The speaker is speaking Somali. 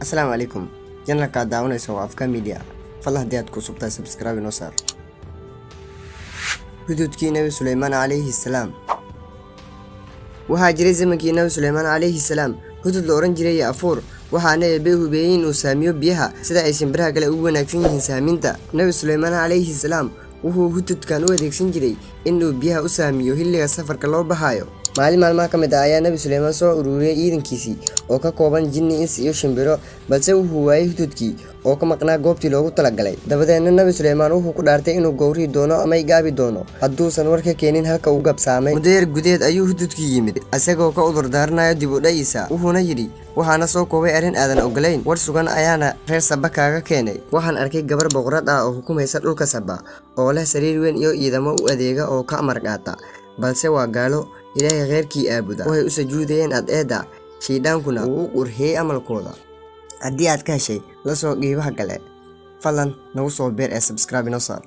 Asalaamu calaykum. Channelka aad daawanayso waa Afka Media. Fadlan haddii aad ku cusubtahay, subscribe inoo saar. Hudhudkii Nebi Suleymaan calayhi salaam. Waxaa jiray zamankii Nebi Suleymaan calayhi salaam hudhud la odhan jiray Afuur. Waxaana Eebbe hubeeyey inuu saamiyo biyaha sida ay shimbiraha kale ugu wanaagsan yihiin saaminta. Nebi Suleymaan calayhi salaam wuxuu hudhudkan u adeegsan jiray inuu biyaha u saamiyo xilliga safarka loo baxayo. Maalin maalmaha ka mid ah ayaa Nebi Suleymaan soo ururiyey ciidankiisii oo ka kooban jinni, insi iyo shimbiro, balse wuxuu waayey hudhudkii oo ka maqnaa goobtii loogu talagalay. Dabadeedna Nebi Suleymaan wuxuu ku dhaartay inuu gowrici doono ama gaabi doono hadduusan war ka keenin halka uu gabsaamay. Muddo yar gudaheed ayuu hudhudkii yimid isagoo ka udur daaranayo dib u dhaciisa, wuxuuna yidhi: "Waxaana soo koobay arrin aadan ogolayn, war sugan ayaana reer Saba kaaga keenay. Waxaan arkay gabar boqorad ah oo xukumaysa dhulka Saba oo leh sariir weyn iyo ciidamo u adeega oo ka amar qaata, balse waa gaalo Ilaahay kheyrkii aabuda. Waxay u sujuudayeen cadceedda, shaydaankuna wuu u qurxiyey amalkooda." Haddii aad ka heshay la soo qiibaha gale, fadlan nagu soo beer ee subscribe inoo saar.